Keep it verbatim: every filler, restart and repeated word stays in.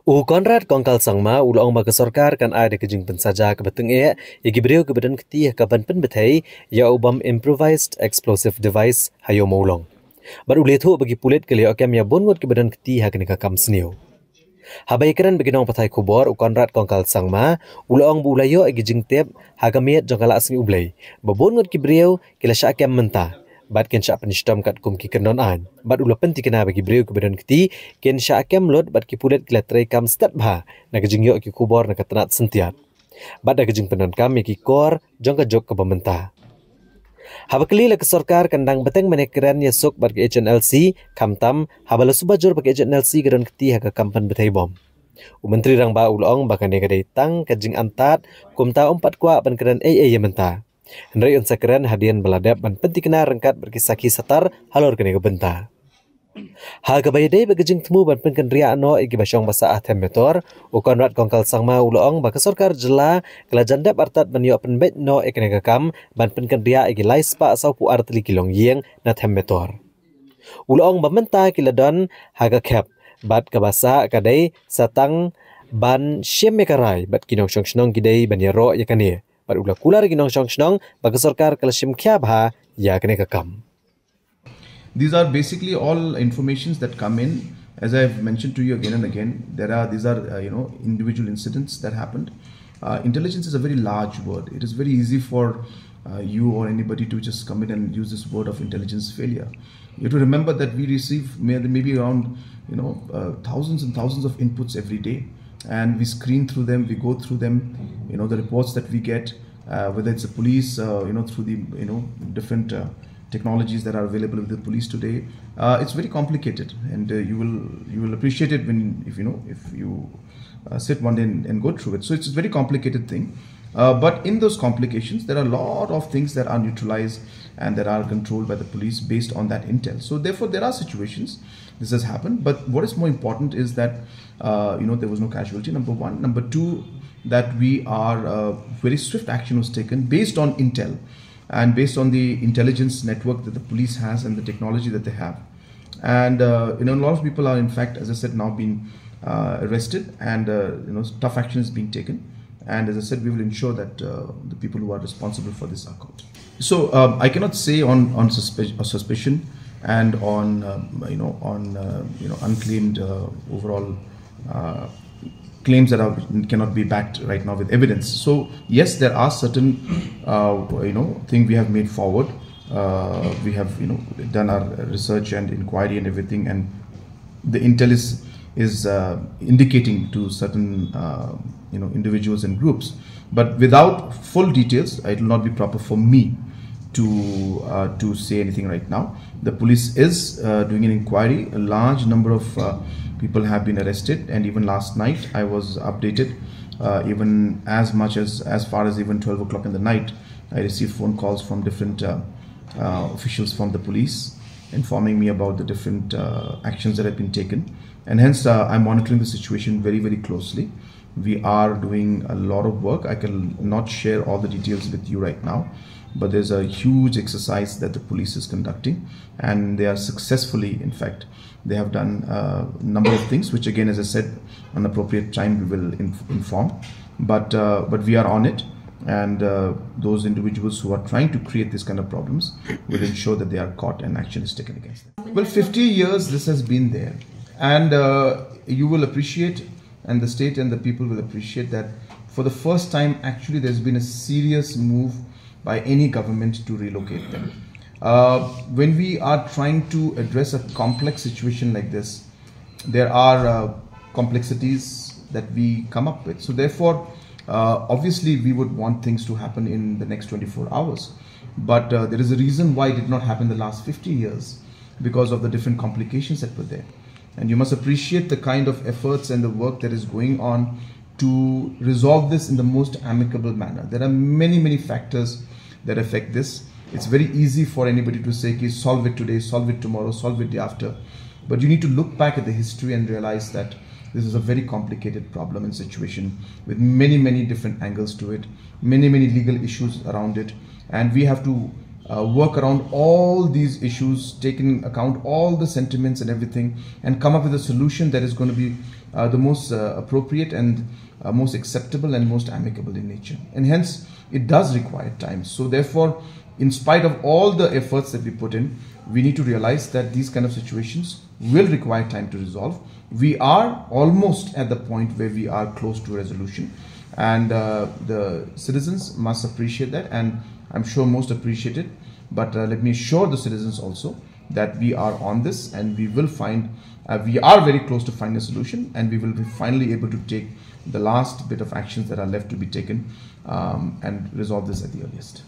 U Conrad Kongkal Sangma u la ong ba ka sorkar kan ai da ka jingpynsaja kaba tyngeh ïa ki briew kiba don kti ha ka ban pynbthei ïa u bom improvised explosive device ha Ïew Mawlong. Bad u la ïathuh ba ki pulit ki la ïoh kem ïa bun ngut kiba don kti ha kane ka kam sniew. Haba ïakren bad ki nongpathai khubor, u Conrad Kongkal Sangma u la ong ba u la ïoh ïa ki jingtip ha ka miet jong ka Laisngi U Blei ba bun ngut ki briew ki la shah kem mynta bad kin shah pynshitom katkum ki kyndon aiñ. Bad u la pyntikna ba ki briew kiba don kti kin shah kem lut bad ki pulit ki la treikam stet bha na ka jingïoh ki khubor na ka tnat syntiat bad da ka jingpyndonkam ïa ki kor jong ka juk kaba mynta. Haba kylli la ka sorkar kan dang bteng ban ïakren ïasuk bad ka H N L C, khamtam haba la suba jur ba ka H N L C ka don kti ha ka kam pynbthei bom. U Myntri Rangbah u la ong ba kane ka dei tang ka jingantad, kumta um pat kwah ban kren ei ei ïa mynta. Hynrei un sa kren hadien ba la dep ban pyntikna ryngkat bad ki sakhi satar halor kane ka bynta. Ha kaba ïadei bad ka jingthmu ban pynkynriah noh ïa kiba shong ba sah ha Them Metor, u Conrad Kongkal Sangma u la ong ba ka sorkar jylla ka la jan dep artat ban ïoh pynbeit noh ïa kane ka kam ban pynkynriah ïa ki lai spah sawphew ar tylli ki longïing na Them Metor. U la ong ba mynta ki la don ha ka khep bad kaba sah ka dei sa tang ban shim ïa ka rai bad ki nongshong shnong ki dei ban ïaroh ïa kane. Bad u la kular ïa ki nongshong shnong ba ka sorkar ka la shim khia bha ïa kane ka kam. These are basically all informations that come in. As I've mentioned to you again and again, there are these are uh, you know individual incidents that happened. Uh, intelligence is a very large word. It is very easy for uh, you or anybody to just come in and use this word of intelligence failure. You have to remember that we receive may- maybe around you know uh, thousands and thousands of inputs every day, and we screen through them. We go through them. You know the reports that we get, uh, whether it's the police, uh, you know, through the you know different uh, technologies that are available with the police today. Uh, it's very complicated, and uh, you will you will appreciate it when if you know if you uh, sit one day and, and go through it. So it's a very complicated thing. Uh, but in those complications, there are a lot of things that are neutralized and that are controlled by the police based on that intel. So therefore, there are situations this has happened. But what is more important is that uh, you know there was no casualty. Number one. Number two, that we are uh, very swift action was taken based on intel and based on the intelligence network that the police has and the technology that they have. And uh, you know, a lot of people are, in fact, as I said, now been uh, arrested, and uh, you know, tough action is being taken. And as I said, we will ensure that uh, the people who are responsible for this are caught. So um, I cannot say on on suspe- a suspicion and on um, you know on uh, you know unclaimed uh, overall uh, claims that are, cannot be backed right now with evidence. So yes, there are certain uh, you know thing we have made forward. Uh, we have you know done our research and inquiry and everything, and the intel is is uh, indicating to certain uh, you know individuals and groups, but without full details, it will not be proper for me to uh, to say anything right now. The police is uh, doing an inquiry. A large number of uh, people have been arrested, and even last night I was updated. Uh, even as much as as far as even twelve o'clock in the night, I received phone calls from different uh, uh, officials from the police informing me about the different uh, actions that have been taken, and hence uh, I'm monitoring the situation very, very closely. We are doing a lot of work. I can not share all the details with you right now, but there's a huge exercise that the police is conducting, and they are successfully, in fact, they have done a number of things, which again, as I said, on appropriate time we will inf- inform. But uh, but we are on it, and uh, those individuals who are trying to create this kind of problems will ensure that they are caught and action is taken against them. Well, fifty years this has been there, and uh, you will appreciate, and the state and the people will appreciate that for the first time, actually, there's been a serious move by any government to relocate them. Uh, when we are trying to address a complex situation like this, there are uh, complexities that we come up with. So therefore, uh, obviously, we would want things to happen in the next twenty-four hours. But uh, there is a reason why it did not happen the last fifty years, because of the different complications that were there. And you must appreciate the kind of efforts and the work that is going on to resolve this in the most amicable manner. There are many, many factors that affect this. It's very easy for anybody to say, "Ki solve it today, solve it tomorrow, solve it the after." But you need to look back at the history and realize that this is a very complicated problem and situation with many, many different angles to it, many, many legal issues around it. And we have to uh, work around all these issues, take in account all the sentiments and everything, and come up with a solution that is going to be uh, the most uh, appropriate and uh, most acceptable and most amicable in nature. And hence, it does require time. So, therefore, in spite of all the efforts that we put in, we need to realize that these kind of situations will require time to resolve. We are almost at the point where we are close to resolution, and uh, the citizens must appreciate that, and I'm sure most appreciate it. But uh, let me assure the citizens also that we are on this, and we will find, uh, we are very close to finding a solution, and we will be finally able to take the last bit of actions that are left to be taken, um, and resolve this at the earliest.